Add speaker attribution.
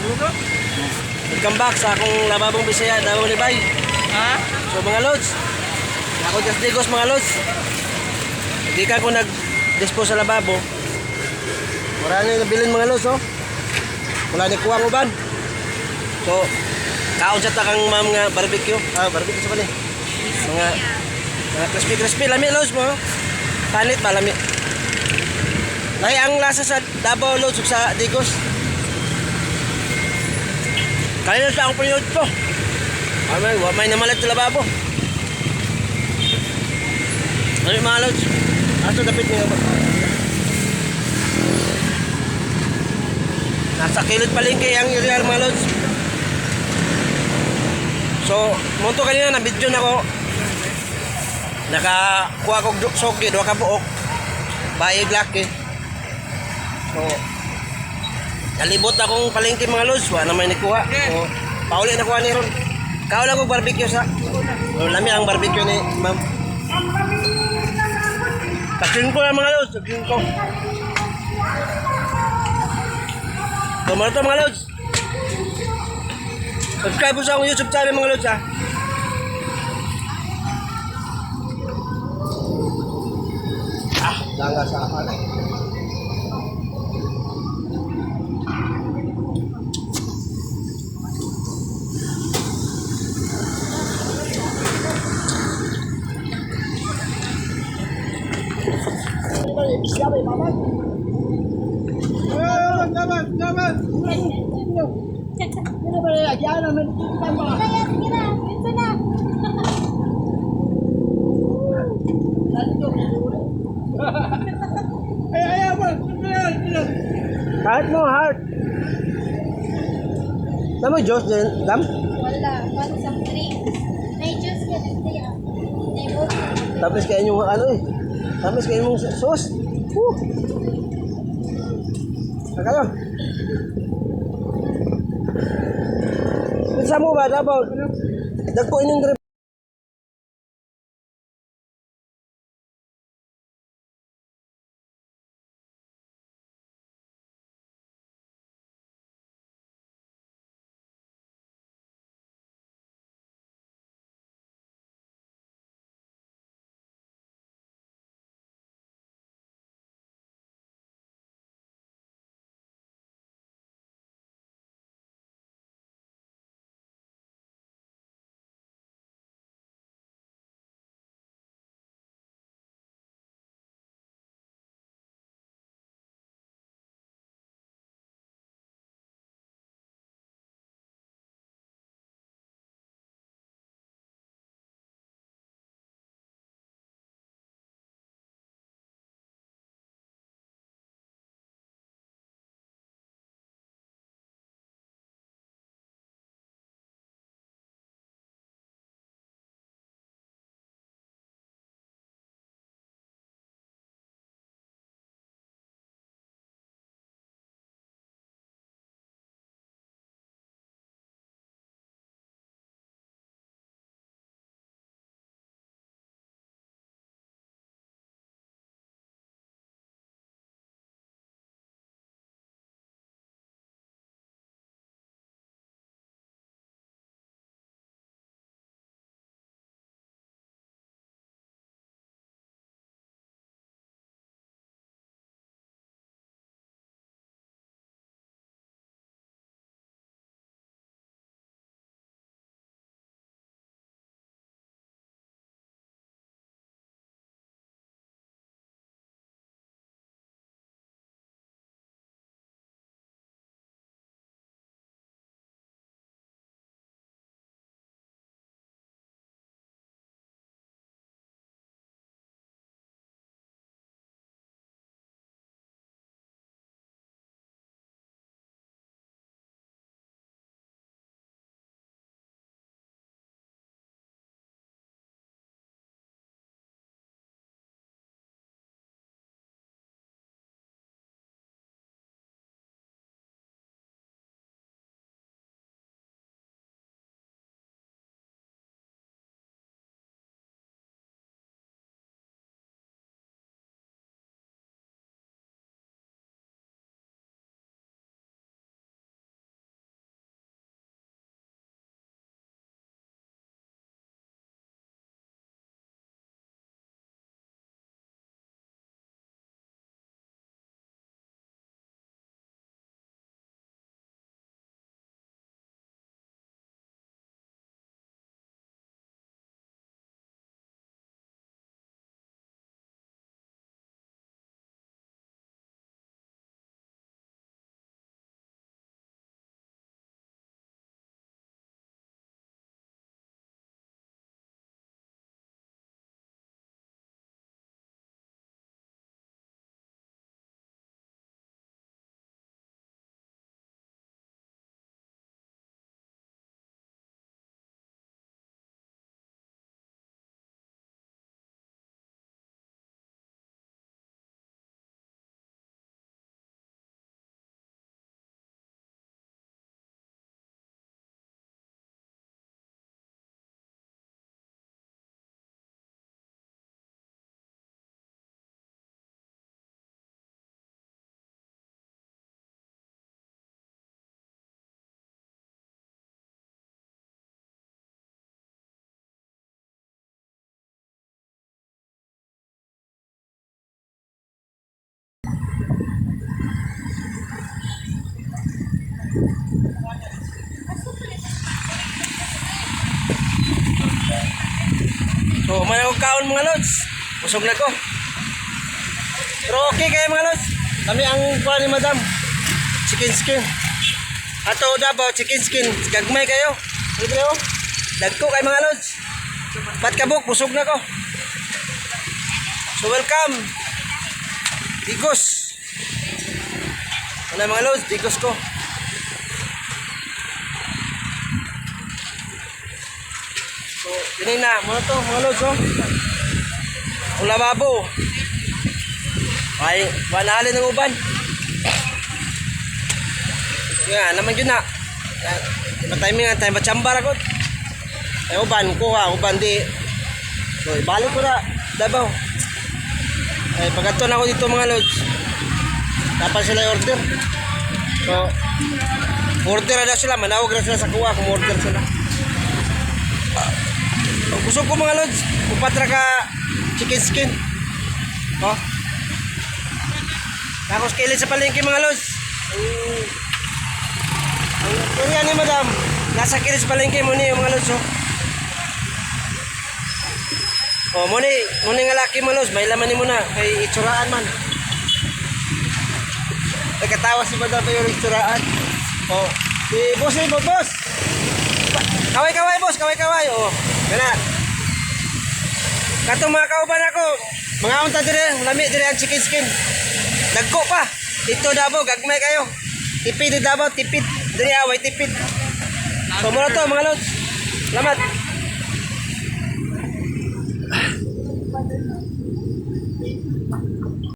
Speaker 1: Welcome back sa akong Lababong Bisaya, Davao Libay.
Speaker 2: Ha?
Speaker 1: So mga lods, ako just Digos, mga lods. Hindi ka ko nag-dispose sa lababo. Wala na yung nabilin, mga lods, oh. Wala ni kuwang uban. So, kaon sa takang ma'am nga barbecue. Ah, barbecue sa pala. Mga crispy crispy, lami, lods mo. Palit ba lami? Lahi ang lasa sa Davao, lods, ug sa Digos. Kaya sa akong panood ko. Amay, wa may namalat sa lababo. Ano yung mga lods? Ato dapit niyo ba? Nasa kilid palengke ang area, mga lods. So, monto kanina na video na ko. Nakakuha kog soki, duha ka buok. Bayad laki. So, nalibot akong palengke, mga lods, wa na may nikuha. So, pauli na kuha ni ron. Kaon lang kog barbecue sa. Oh, lami ang barbecue ni ma'am. Takin ko lang, mga lods, takin ko. So, mga to, mga lods. Subscribe po sa akong YouTube channel, mga lods, ha. Ah, langga sa akin.
Speaker 3: Kaya, sige na. Ito na.
Speaker 1: Heart mo, heart. Damo Diyos din, dam.
Speaker 3: Wala. One sa three. May juice ka na siya. May both.
Speaker 1: Tapos kayo yung ano eh. Tapos kayo yung sauce. Woo! Kayo. Sa mo ba dapat? Dagpo inyong So, man ako kaon, mga lods. Busog na ko. Pero okay kayo, mga lods. Kami ang kuha ni madam. Chicken skin. Ato Davao, chicken skin. Gagmay kayo. Libre oh. Dagko kay, mga lods. Pat kabuk, busog na ko. So welcome. Digos. Wala, mga lods, digos ko. So, yun na, muna to, mga lods, oh. Ang lababo. Ay, wanali ng uban. Nga, naman yun na. Matay nga tayo, matsambar ako. Ay, uban, kuha, uban di. So, ibalik ko na, Davao. Ay, pagkato na ako dito, mga lods. Dapat sila order. So, order na sila, manawag na sila sa kuha kung order sila. Ang kusog ko, mga lods, upat ra ka chicken skin. Oh. Tapos kailin sa palengke, mga lods. Ang area ni madam, nasa kilis palengke mo ni, mga lods, oh. Oh, mo ni nga laki, mga lods, may laman ni mo na kay itsuraan man. Nagkatawa si madam pa yung itsuraan. Oh, si boss ni boss. Kaway kaway, boss, kaway kaway. Oh, gana. Katong mga kauban ako, mga unta dire, lami dire ang chicken skin. Dagko pa. Dito Davao, gagmay kayo. Tipid di Davao, tipid. Dire away tipid. So muna to, mga lods. Salamat.